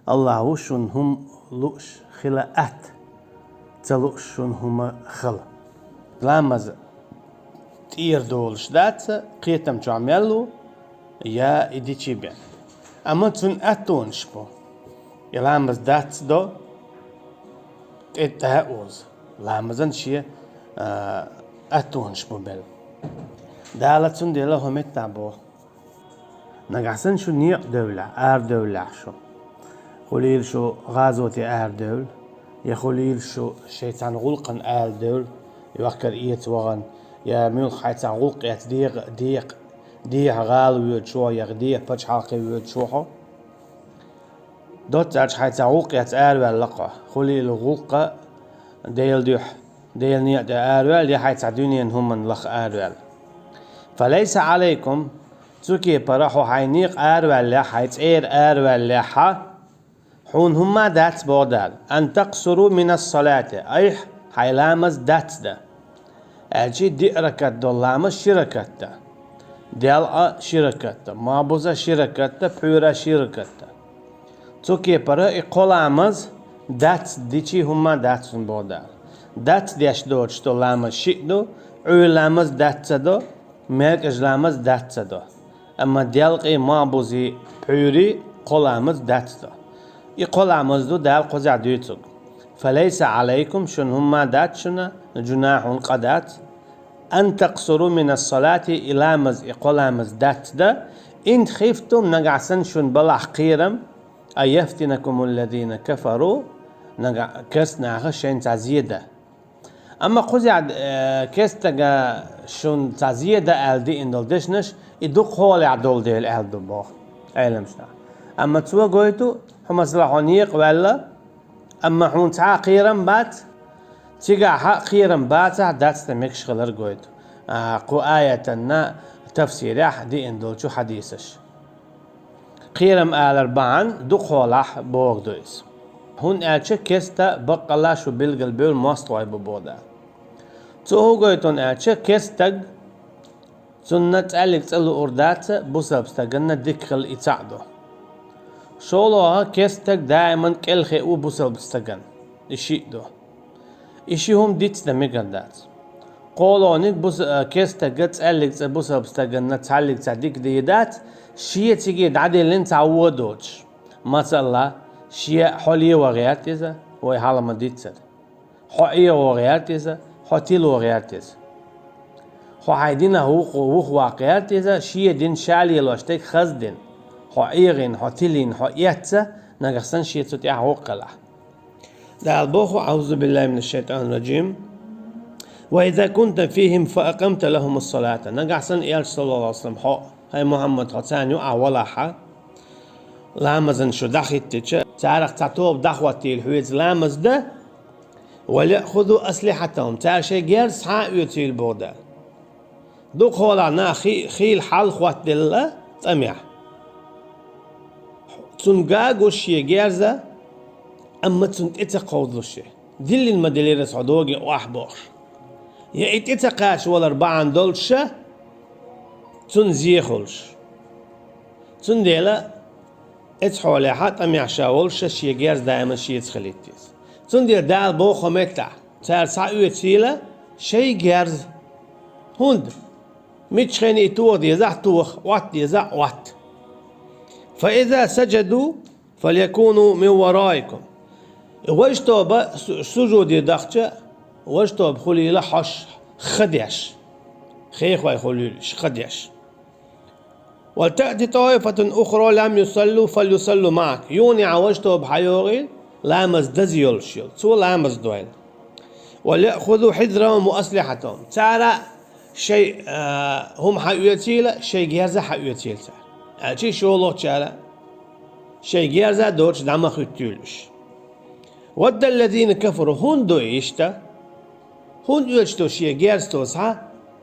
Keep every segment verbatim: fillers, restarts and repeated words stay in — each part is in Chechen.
Аллахь ву шуна хӀума лууш хила атта, ца лууш шуна хӀума хила. Ламаз тӀера долуш дац, кхетам чохь мел ву, я и дичий бен. Амма цуьнан аттонаш бу. И ламаз дац до, тӀе а оза. Ламазан шен, а, аттонаш бу белла. Дала цундела хӀу меттахь боху. Нагахь санна шу некъа девллехь, арадевллехь шу. Хуьлийла шу гӀазоте арадевлла, я хуьлийла шу шайн цхьана гӀуллакхана арадевлла, йохкар эца вахана, я муьлхха хьайн цхьа гӀуллакх эцна дегӀа, дегӀа, дехьа гӀала воьдуш ву хьо, я дехьа пачхьалкхе воьдуш ву хьо. Доццачу хьайн цхьа гӀуллакх эцна араваьлла хьо, хуьлийла гӀуллакха Делан дуьхьа, Делан некъа тӀе араваьлла, я хьайн цхьа дуьненан хӀуманна лаха араваьлла. Фалайса Ӏалайкум, цу кепара хьо хьайн некъа араваьллехь, хьайн цӀера араваьллехь, хьуна хӀумма а дац боху Дала, ан такъсуру минас-салати, айхьа хьайн ламаз дац дан. Аьлча диъ ракат долу ламаз ши ракат дан. Делкъа ши ракат дан, мохь буза ши ракат дан, пхьуьйра ши ракат дан. Цу кепара и кхо ламаз дац, дичий хӀумма а дац хьуна боху Дала. Дац деш доцуш долу ламаз шиъ ду, Ӏуьйра ламаз дац ца до, маьркӀажа ламаз дац ца до. Амма делкъий, мохь бузий, пхьуьйрий кхо ламаз дац до. И кхо ламаз ду Дала кхузахь дуьйцург. Фалайса Ӏалайкум, шуна хӀумма а дац шуна, жунахьун къа дац. Ан такъсуру минас-салати, и ламаз, и кхо ламаз дац дан, ин хифтум, нагахь санна шуна балахь кхерам, ан яфтинакумул-лазина кафару, нагахь керста наха шайна цхьа зе дан. Амма кхузахь, э, керстага шуна цхьа зе дан аьлла деана долу дешнаш, и дукха хьолехь долу дела аьлла ду боху Ӏеламнаха. Амма цо гойту, хьо масала хьо некъа ваьлла, амма хьуна цхьа а кхерам бац, цигахь хьан а кхерам бацахь, дац дан мегаш хилар гойту. А, кху аятанна тафсирехь деана долчу хьадисаш. Кхерам алар бахьана дукха хьолахь боху ду иза. ХӀунда аьлча керста баккъалла шу билгалбевлла мостагӀой бу боху Дала. Цо хӀун гойту аьлча, керста стаг, цунна цкъа а лига цӀе луур дац, бусалба стаганна дика хила и цхьаъ ду. ШолгӀа, керста стаг даиман кӀелхиъ ву бусалба стагана, и шиъ ду. И ши хӀума диц дан мегар дац. КхоалгӀаниг бус-, а, керста стага цкъа а лига цӀе бусалба стаганна цхьа а лига цхьа дика дийр дац, шен цига дӀадиллина цхьа вон а доцуш. Масала, шен хьо леван гӀерта иза, вай хьалха ма-дийццара. Хьо эгӀан гӀерта иза, хьо тилан гӀерта иза. Хьо хьайн динах вух-, вухваккха гӀерта иза, шен дин ша лелош дерг хаза дин. Хьо эгӀийна, хьо тилийна, хьо эцна, нагахь санна шен цу тӀехь воккха хилахь. Дала боху: «Аузу биллахи минаш шайтанир раджим. Ва иза кунта фихим фа акъамта лахумус салата». Нагахь санна, Элча, саллаллаху алейхи ва саллам, хьо, хӀай Мухьаммад, хьо царна юкъахь валахь, ламазан шу дӀахӀиттича, царах цхьа тоба дӀахӀоттийла хьоьца ламаз дан, «Ва лиахузу аслихьатахум», цара шайн герз схьа а оьцийла боху Дала. Дукха хьолахь нах хи-, хийла хьал хӀоттаделла тӀамехь. Цунна гуш шен герз, амма цунна тӀе ца кховдалуш шен. Диллина ма-диллира аса хьо догий охьа бохуш. Я и тӀе ца кхачавалар бахьана долуш ша, цунна зен хуьлуш. Цундела, оцу хьолехь тӀамехь ша волуш ша шен герз даиман шеца хилийта иза. Цундела Дала боху хӀокху меттехь: цара схьа оьцийла шайн герз. ХӀунда? Миччахьа и тоха дезахь тоха, Ӏотта дезахь Ӏотта. «Фа иза саджаду, фалякуну мин вараикум». Важа тоба су-, сужуде дахча, важа тоба хуьлийла хьош ха деш. Хехой хуьлийла ша ха деш. «Вал таъти таифатун ухра лам юсаллу, фалюсаллу маъак». Юха а важа тоба хьайогӀийла, ламаз даза йолуш йолу. Цо ламаз дойла. «Вал яхузу хизрахум ва аслихьатахум». Цара шайн, а, хӀума хьаоьцийла, шайн герз а хьаоьцийла цара. Аьлча шолгӀачара шайн герз а доцуш дӀа ма хӀуьттийла уьш. «Вадда ллазина кафару», хӀунда ду иштта? ХӀунда оьцуш ду шен герз цо схьа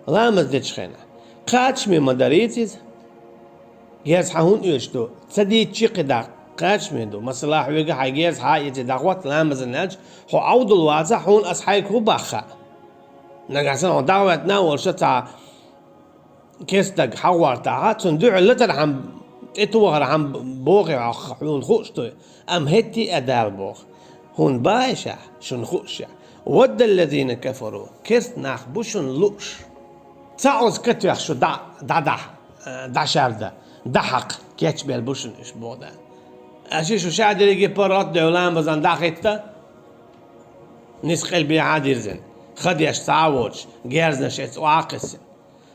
ламаз дечу хенахь? Кхачаме ма дарийца иза. Герз хьан хӀунда оьцуш ду? Ца дийцчи кхидӀа кхачаме ду. Масала, хьоьга хьайн герз хьа а эций дӀахӀотта ламазан аьлча, хьо Ӏовдал вацахь, хьуна аса хьайга хӀун боху хаьа? Нагахь санна хьо дӀахӀоьттина а волуш цхьа керста стаг хьахӀоьттахь, цунна дуьхьал латархьама ТӀетохархьама бохий хьох, хьуна хууш дуй, амма хӀетте а Дала боху. ХӀунда боху аша, шуна хууш а. وَدَّ الَّذِينَ كَفَرُوا, керста нах бу шуна лууш. Цхьа оцу катоьхна шу дӀа-, дӀадахьа, э, дӀашарда, дӀахьакха кечбелла бу шуна уьш боху Дала. Аша шу ша дерриге паргӀат а девлла ламазан дӀахӀитта, нисса къилбехьа дирзина, ха деш цхьа а воцуш, герзанаш эца охьа а кхиссина.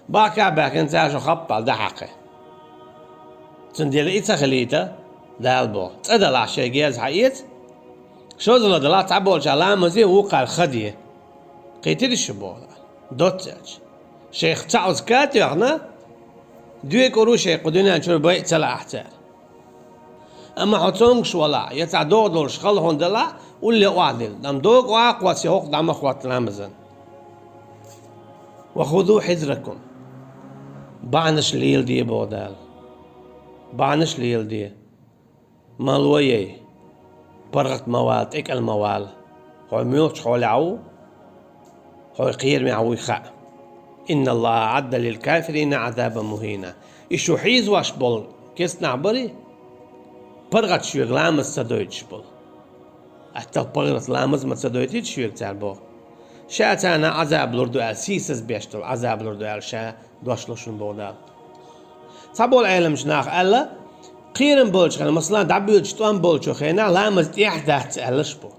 Баха а баьхкина цара шу хаппал дӀахьакхи. Цундела и ца хилийта, Дала боху, цӀа далахь шайн герз хьаэца, шозлагӀа далахь цхьаболчара ламазе, вукхара ха де. Кхийтирий шу боху Дала? Доцца аьлча. Шайх цхьа оцу катоьхна, доькъур ву шайн кху дуьнен чуьра байа ца лаахь цара. Амма хьо цомгуш валахь, я цхьа догӀа долуш хала хьуна далахь, улле охьадилла. Амма догӀа охьа а кхоссе, хӀокху дӀа ма хӀотта ламазан. وَخُذُوا حِذْرَكُمْ. Бахьанаш леладе боху Дала. Бахьанаш леладе. Ма ло яй. ПаргӀат ма вала, тӀекӀел ма вала. Хьо муьлхачу хьолехь ву, хьо кхерамехь вуй хаа. إِنَّ اللَّهَ أَعَدَّ لِلْكَافِرِينَ عَذَابًا مُهِينًا. И шу хьийзош болу керста нах барий, паргӀат шуьга ламаз ца дойтуш болу. Аттал паргӀат ламаз ма ца дойтийта шуьга цара боху. Ша царна Ӏазаб лур ду аьлла, сийсаз беш долу Ӏазаб лур ду аьлла, ша дош ло шуна боху Дала. Цхьаболу Ӏеламчу наха аьлла, кхерам болчу хенахь, масала, дӀабоьдуш тӀом болчу хенахь ламаз тӀехь дац аьллаш бу.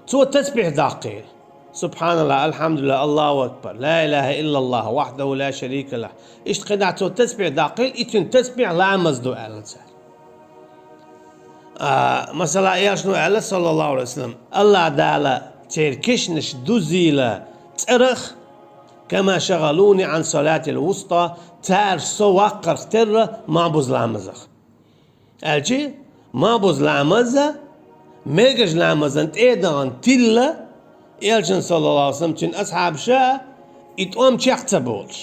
Цо тасбихь даккхийла. СубхьаналлахӀ, АлхьамдулиллахӀ, АллахӀу акбар, ла илахӀа иллаллахӀ, вахьдахӀу ла шарика лахӀ. Иштта кхидӀа цо тасбихь даккхийла, и цуьнан тасбихь ламаз ду аьлла цара. А, масала, Элчано аьлла, саллаллахӀу Ӏалайхи ва саллам, АллахӀ Дала церан кешнаш дузийла цӀарах, «كما شغلوني عن الصلاة الوسطى», цара со ваккхарх терра махбуза ламазах. Аьлчи, махбуза ламаза, мегаш ламазан тӀе а дахана тилла, Элчан, саллаллахӀу Ӏалайхи ва саллам, цуьнан асхьабаша и тӀом чекх ца болуш.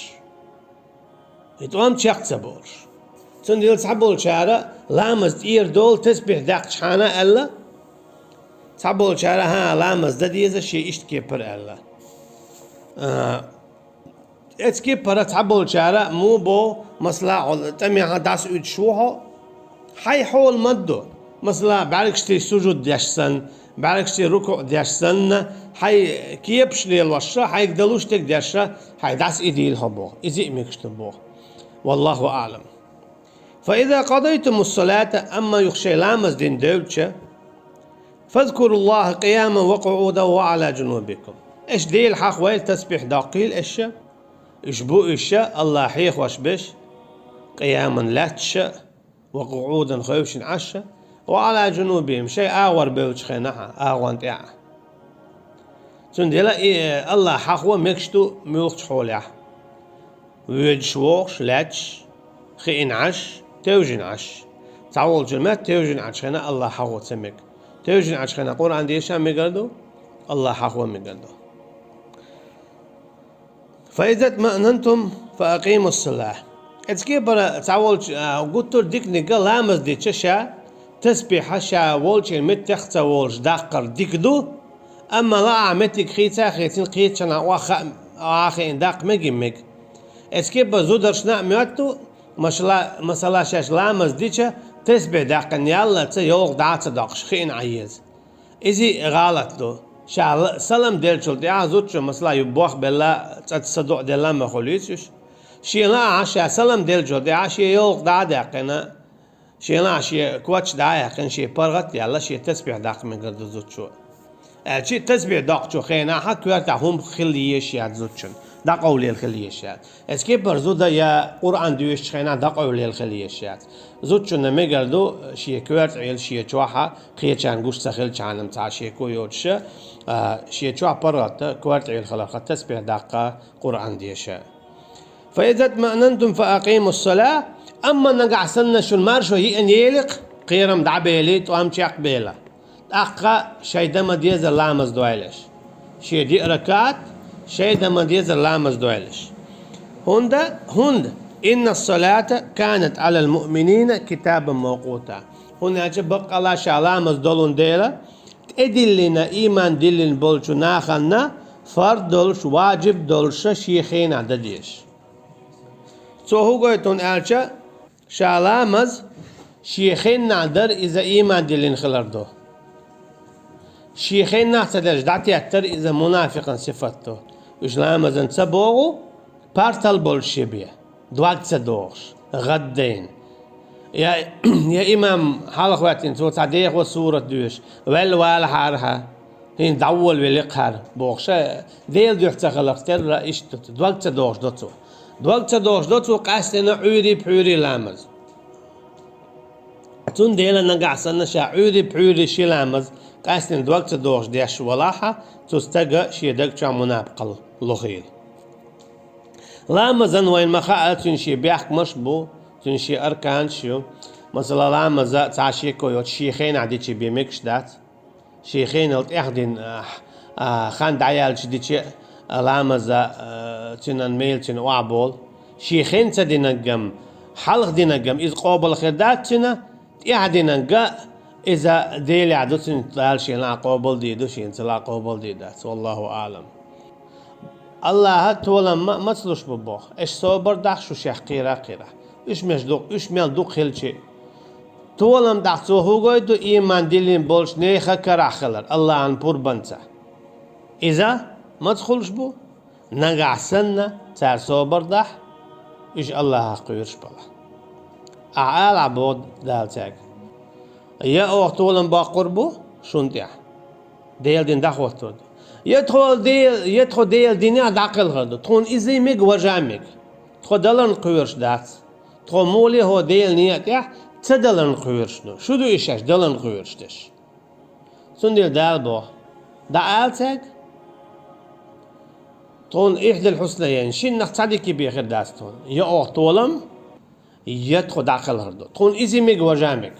И тӀом чекх ца болуш. Цундела цхьаболчара ламаз тӀера долу тасбихь даьккхичхьана аьлла, цхьаболчара, хӀан, ламаз дан деза, шен иштта кепара аьлла. А, эцу кепара цхьаболчара муха бо, масала, хьо тӀамехьа дӀасауьдуш ву хьо, хьайн хьола ма-дду. Масала, бӀаьргашций сужуд деш санна, бӀаьргашций рукуӀ деш санна, хьайн кепаш лелош, хьайга далуш дерг деш, хьайн дӀасаидийла хьо боху. Иза а мегаш ду боху. ВаллахӀу аӀлам. فإذا قضيتم الصلاة, амма юха шайн ламаз дина девлча, فاذكروا الله قياما وقعودا وعلى جنوبكم. Аша Дела хьахавайла, тасбихь доккхийла аша, уьш бу уьш, АллахӀ хьехош берш, къияман лаьтташ а, ва къугӀудан хевшина Ӏаш а, ва Ӏала джунубихӀим, шайн агӀор бевллачу хенахь а, агӀон тӀехь а. Цундела и, э, АллахӀ хьахо мегаш ду муьлххачу хьолехь. Воьдуш, вогӀуш, лаьтташ, хиъна Ӏаш, тевжина Ӏаш. Цхьаволчун метта тевжина Ӏачу хенахь АллахӀ хьахо ца мега. Тевжина Ӏачу хенахь Къуръан деша мегар ду, АллахӀ хьахо мегар ду. فإذا اطمأننتم فأقيموا الصلاة. Эцкепара цхьаволчу, а, гуттар а диканиг ламаз дича ша, тасбихьа ша волчийн меттех ца волуш даккхар дика ду, амма лаахь меттиг хийца а хийцина, кхечанхьа охьа а хиъна даккха мега и мега. Эцкепара зударшна а моьтту, машала-, масала шаьш ламаз дича, тасбихь даьккхина яллалца йовха дӀа а ца доккхуш, хиъна Ӏан еза. Иза а гӀалат ду. Ша ла-, салам деллачул тӀаьхьа зудчо, масала, юббох белла, цӀа ца дуӀа делла ма хуьлуьйтуш уьш. Шен лаахь, ша салам деллачул тӀаьхьа шен йовха дӀа а даьккхина, шен лаахь шен коч дӀа а яьккхина, шен паргӀат а яьлла, шен тасбихь даккха мегар ду зудчо. Аьлчи тасбихь доккхучу хенахьа коьртахь хӀума хила езаш яц зудчун, дӀакъовлаелла хила езаш яц. Эцкепара зуда я Къуръан доьшучу хенахь дӀакъовлаелла хила езаш яц. Зудчунна мегар ду шен коьрта Ӏийла шен чохь а, кхечарна гуш ца хилчахьана цхьа шеко йоцуш, а, шен чохь паргӀатта, коьрта Ӏийла хиларх тасбихь даккха, Къуръан деша. فإذا اطمأننتم فأقيموا الصلاة, амма нагахь санна шуна маршо йиъна еликх, кхерам дӀабели, тӀом чекхбела. ТӀаккха шайн дан ма-деззара ламаз дойла аша. Шен диъ ракаӀат шайн дан ма-деззара ламаз дойла аша. ХӀунда, хӀунда, إن الصلاة كانت على المؤمنين كتابا موقوتا. ХӀунда аьлча баккъалла ша ламаз долун дела, тӀедиллина, ийман диллина болчу нахана фард долуш, ваджиб долуша шен хенахь дан дезаш. Цо хӀун гойту хьуна аьлча, Ша ламаз шен хеннахь дар иза ийман диллина хилар ду. Шен хеннахь ца дерш дӀатеттар иза мунафикъан сифат ду. Уьш ламазан ца богӀу, партал болуш ши бен, дог ца догӀуш, гӀаддайна. Я, я имам хьалхаваьттина, цо цхьа дехо сурат доьшуш, ваьлла валахьара хьа, хӀинца дӀаволавелла хьара, бохуш, Делан дуьхьа ца хиларх терра иштта ду, дог ца догӀуш до цо. Дог ца догӀуш до цо, къаьстина Ӏуьйрий пхьуьйрий ламаз. Цундела нагахь санна ша Ӏуьйрий пхьуьйрий ши ламаз къаьстина дог ца догӀуш деш валахьа, цу стага шен даг чохь мунапкъал лохийла. Ламазан вайн ма хаьа, цуьнан шен бехкамаш а бу, цуьнан шен арканаш а ю. Масала, ламаза цхьа шеко йоцу шен хенахь дичи бен мегаш дац. Шен хенал тӀехдина, а, а, хан дӀаяьлча дича а, ламаза, а, цуьнан мел цуьнан охьаболу. Шен хен ца динаргам, хьалха динаргам иза къобал хир дац цуьнан, тӀехдинарга иза Делехь ду цуьнан, Дала шена а къобал дийр ду, шена ца а къобал дийр дац. Валлаху аълам. Аллахьа толам ма, маца луш бу боху, аша собар дахь шу шех кхера а кхера. Уьш меш ду, уьш мел дукха хилчи. Толам дахь цо хӀу гойту, ийман диллина болчу нехан карахь хилар, Аллахьан пурбанца. Иза маца хуьлуш бу? Нагахь санна, цара собар дахь, уьш Аллахьах кхоьруш балахь. Ахьа алахь боху Дала цаьрга. Я оха толам боккхур бу шун тӀехь. Делан дин дӀахӀоттур ду. Я тхо Дел-, я тхо Делан динехь дӀакхелхар ду. Тхуна изий мега, важа мега. Тхо даларна кхоьруш дац. Тхо муха ле хӀо Делан некъа тӀехь ца даларна кхоьруш ду. Шу ду и шаьш даларна кхоьруш дерш. Цундела Дала боху: дӀаала цаьрга, тхуна ихьдал хьуснайайн, шиннах цхьа дика бен хир дац тхуна. Я оха толам, я тхо дӀакхелхар ду. Тхуна изий мега, важа мега.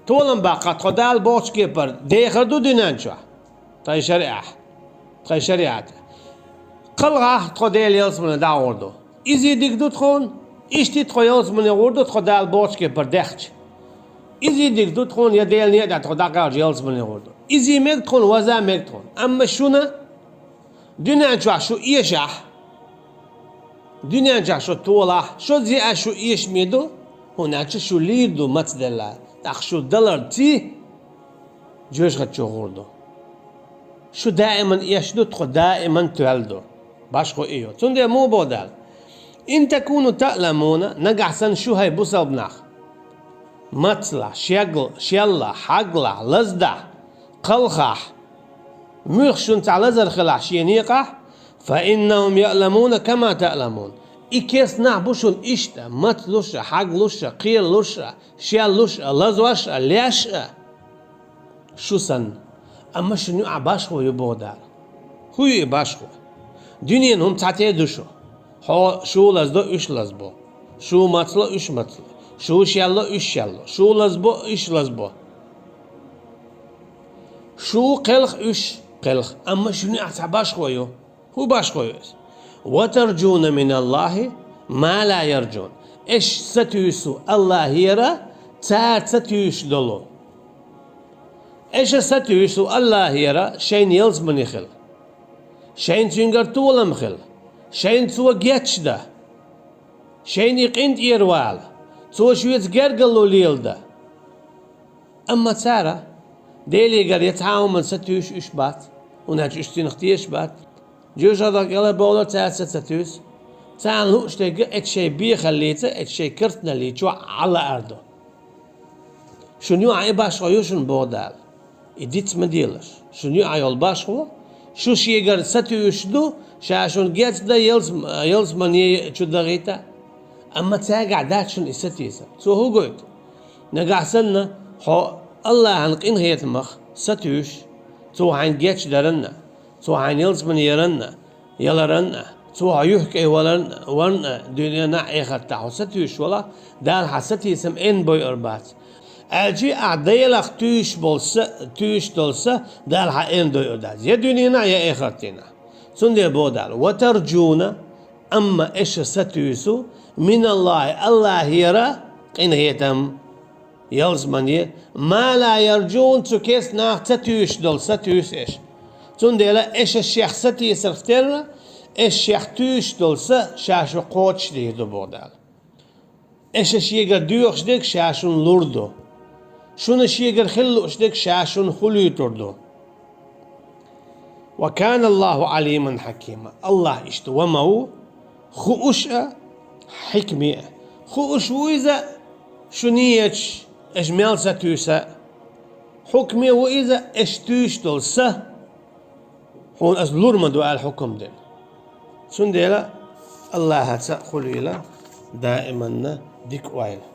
Толам баккха тхо Дала бохучу кепара дехар ду дуьнен чохь, тхайн шариӀахь, тхайн шариӀатехь. Кхалхахь тхо Делан ялсамане дӀагӀур ду. Изий дика ду тхуна, иштта тхо ялсамане гӀур ду, тхо Дала бохучу кепара дехча. Изий дика ду тхуна, я Делан некъа тӀехь тхо дӀакхаьчча ялсамане гӀур ду. Изий мега тхуна, важа мега тхуна. Амма шуна дуьнен чохь шу эшахь, дуьнен чохь шу толахь, шозза а шу эшаме ду, хӀунда аьлча шу лийр ду мацделла, тӀаккха шу даларций жоьжахати чу гӀур ду. Шу даиман эш ду, тхо даиман тоьлла ду. Башхо и ю. Цундела муха боху Дала: «Ин такуну таъламуна», нагахь санна шу хӀай бусалба нах, мацлахь, шегла-, шеллахь, хьаглахь, лаздахь, кхалхахь, муьлхха шуна цхьа лазар хилахь шен некъахь, «фа иннахум яъламуна кама таъламун». И керста нах бу шуна иштта, мацлуш а, хьаглуш а, кхелалуш а, шеллуш а, лазош а, леш а. Шу санна. Амма шуна юкъахь башхо ю боху Дала. ХӀун ю и башхо? Дуьненан хӀума цхьаьна ду шу. Хьо шу лаздо, уьш лазбо. Шу мацло, уьш мацло. Шу шелло, уьш шелло. Шу лазбо, уьш лазбо. Шу кхелха, уьш кхелха. Амма шуна юкъахь цхьа башхо ю. ХӀун башхо ю иза? «Ва тарджуна миналлахи ма ла ярджун». Аша сатуьйсу Аллахьера, цара ца туьйсуш долу. Аша сатуьйсу Аллахьера шайна ялсамане хила, шайна цуьнгара толам хила, шайна цо гечдан, шайна и къинтӀера вала, цо шуьца гергарло леладан. Амма цара Делегара я цхьа а хӀуманна сатуьйсуш уьш бац, хӀунда аьлча уьш цунах тешаш бац. Жоьжахатин кӀелхьара бохург, цара са ца туьйсу. Царна лууш дерг а, эцу шайн бехаллица, эцу шайн керстаналли чохь Ӏа лаар ду. Шуна юкъахь и башхо ю шуна боху Дала. И диц ма делаш. Шуна юкъахь йолу башхо, шу шегара сатуьйсуш ду, ша шуна гечдан, ялс-, ялсамане чу дахийта. Амма цаьргахь дац шуна и сатийсам. Цо хӀун гойту? Нагахь санна, хьо Аллахьан къинхетамах сатуьйсуш, цо хьайна гечдаранна, цо хьайна ялсамане яранна, яларанна, цо хьо юьхькӀай валарна, варна, дуьненахь а, эхартахь а хьо сатуьйсуш валахь, Дала хьан сатийсам эрна бойур бац. Аьлча ахь Делах туьйсуш болу са, туьйсуш долу са Дала хьан эрна дойур дац, я дуьненахь, я эхартахь. Цундела боху Дала: «Ва тарджуна», амма аша сатуьйсу, «миналлахи», Аллахьера, къинхетам, ялсамане, «ма ла ярджун», цу керста наха ца туьйсуш долу са туьйсу аша. Цундела аша шех сатийсарх терра, аша шех туьйсуш долу са ша шу кхочушдийр ду боху Дала. Аша шегара доьхуш дерг ша шуна лур ду. Шуна шегара хила лууш дерг ша шуна хулийтур ду. «Ва кана Аллаху алиман хакима». Аллах иштта ва ма ву, хууш а, хьикме а. Хууш ву иза, шу нийяташ, аша мел сатуьйса а. Хьукме ву иза, аша туьйсуш долу са, хьуна аса лур ма ду аьлла хьукам дина. Цундела Аллахьаца а хуьлийла даиманна дика ойла.